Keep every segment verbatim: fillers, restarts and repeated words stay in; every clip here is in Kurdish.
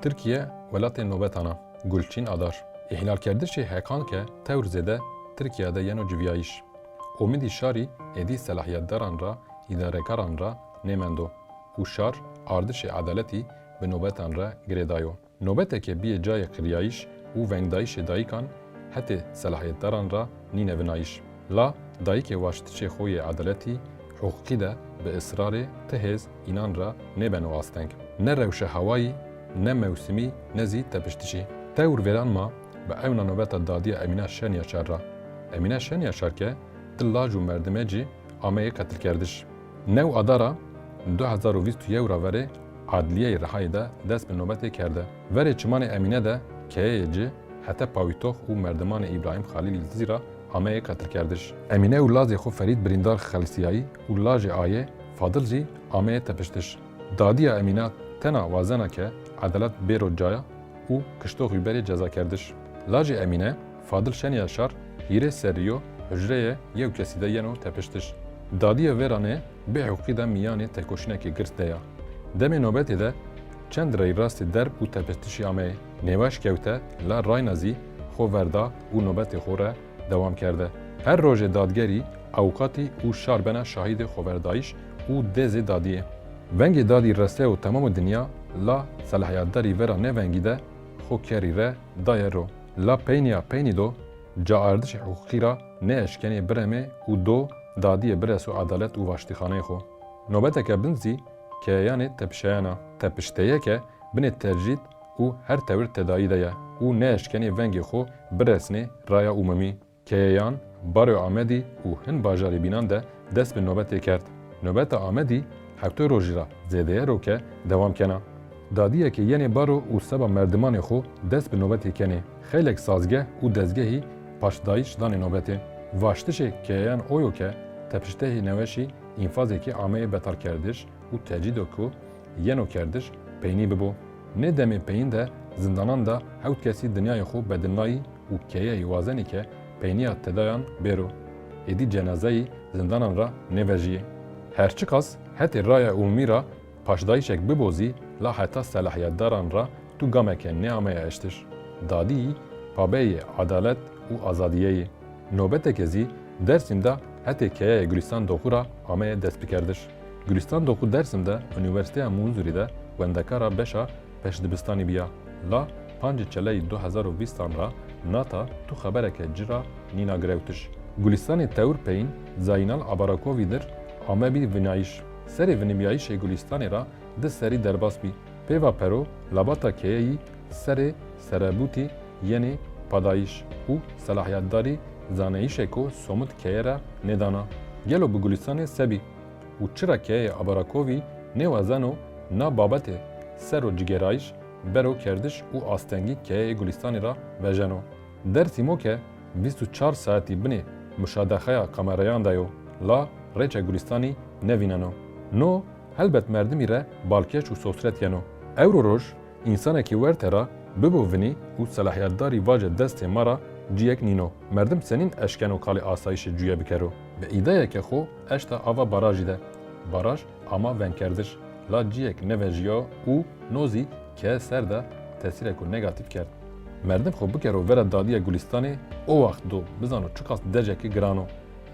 Tirkiye welatê nobetan a. Gulçîn Adar. Îhlalkerdişê heqan ke tewr zêde Tirkiye de yeno civiyayîş. Omidî şarî êdî selahiyetdaran ra, îdarekaran ra nêmendo û şar ardişê edaletî bi nobetan re girêdayo. Nobeteke biyê cayê qiriyayîş û vengdayîşê dayikan hetê selahiyetdaran ra nîne vinayîş. La dayikê waştişê xo yê edaletî, hiqûqî de bi israrê ti hêz înan ra nêbeno asteng. Ne rewşe hewayî, ne mewsimî, ne zî tepiştişî. Tewr vêran ma bi ewna nobeta dadiya Emîne Şenyaşar ra. Emîne Şenyaşar ke di laj û merdimecî ameyê qetilkerdiş. New Adara du hezar û vîst û yew ra verê adliyeyê Rihayê de dest bi nobetê kerde. Verê çimanê Emîne de keyeyê ci hete pawîtox û merdimanê Îbrahîm Xalîl Yildiz ra ameyê qetilkerdiş. Emîne û lazê xo Ferîd birîndar xelisiyayî û lajê ayê Fadil zî ameyê tepiştiş. Dadiya Emîne tena wazena ke edalet bêro caya û kiştoxî berê cezakerdiş. Lajê Emîne, Fadil Şenyaşar, hîrê serrî yo hucreyê yew kesî de yeno tepiştiş. Dadiyê vêranê bêhiqûqî de mîyanê tekoşînekê girs de ya. Demê nobetê de çend reyrastê derb û tepiştişî ameyê. Nêweş kewte la rayna zî xo verda û nobetê xo re dewam kerde. Her rojê dadgerî, awqatî û şar bena şahidê xoverdayîş û dezê dadiyê. Vengê dadî reseyo temamo dinya, la selahiyetdarî vera nê vengî de xo kerî re daye ro. La peyniya peynî do, caardişê hiqûqî ra nêeşkenê biremê û do dadiyê bireso edalet û vaştîxaneyê xo. Nobeteke bin zî keyeyanê tepişeyana. Tepişteyeke binê tecrîd û her tewir tedayî de ye û nêeşkenê vengê xo biresnê raya umumî. Keyeyan, Baroyê Amedî û hin bajarê bînan de dest bi nobetê kerd. Nobeta Amedî hewto rojî ra zêdeye ro ke dewam kena. Dadiyeke yenê baro û seba merdimanê xo dest bi nobetê kenê. Xeylek sazgeh û dezgehî paştdayîş danê nobetê. Vaştişê keyeyan oyo ke tepiştehê neweşî înfazekê ameyê betalkerdiş û tecrîdo ku yeno kerdiş peynî bibo. Nê demê peyîn de zindanan de hewt kesî dinyayê xo bedilnayî û keyeyî wazenî ke peyniya tedayan bêro. Êdî cenazeyî zindanan ra nêvejiyê. Her çiqas hetê raya umumî ra paşdayîşek bibo zî la heta selahiyetdaran ra tu gameke nêameye eştiş. Dadî pabeyê edalet û azadiyê yê. Nobeteke zî Dêrsim de hetê keyeyê Gulistan Doxu ra ameye destbikerdiş. Gulistan Doxu Dêrsim de Unîversîteya Munzurî de wendekara beşa pêşdibistanî biya. La pancê Çeleyî du hezar û vîstan ra nata tu xebereke ci ra nîna girewtiş. Gulistanê tewr peyîn Zaynal Abarakovî dir amebî vinayîş. Serê vinibiyayîşê Gulistanê ra di serî derbas bî. Pêva pero labata keyeyî serê serebûtî yenê padayîş û selahiyetdarî zaneyîşeko somut keye re nêdana. Gelo bi Gulistanê se bî û çira keyeyê Abarakovî nêwazeno na babetê ser o cigerayîş bero kerdiş û astengî keyeyê Gulistanê ra vejeno? Dêrsim o ke vîst û çar saetî binê muşadexeya kamereyan de yo, la rêça Gulistanî nevîneno. No helbet merdimî re balkêş û sosret yeno. Ewro roj însanekî werte ra bibo vinî û selahiyetdarî vace destê ma ra ciyek nîno. Merdim senîn eşkeno kalê asayîşê cuye bikero? Bi îdeyeke xo eşta ava barajî de. Baraj ama vengkerdiş, la ciyek nevejiya û no zî keye ser de tesîreko negatîf kerd. Merdim xo bikero vera dadiya Gulistanê, o wext do bizano çiqas decekê giran o.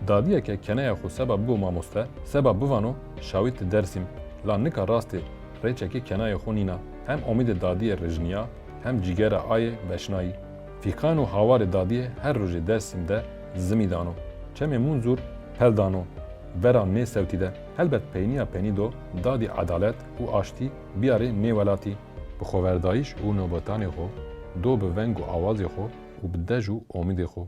Dadiyeke keneya xo seba bibo mamoste, seba bivano şawîtê Dêrsim, la nika rastê rêçekê kenayê xo nîna. Hem omîdê dadiyê rijniya, hem cîgera ayê veşnayî. Fîqan û hawarê dadiyê her rojê Dêrsim de zimî dano. Çemê Munzur pel dano vera nê sewtî de. Helbet peyniya peynî do dadî edalet û aştî biyarê nê welatî. Bi xoverdayîş û nobetanê xo, do bi veng û awazê xo û bi dej û omîdê xo.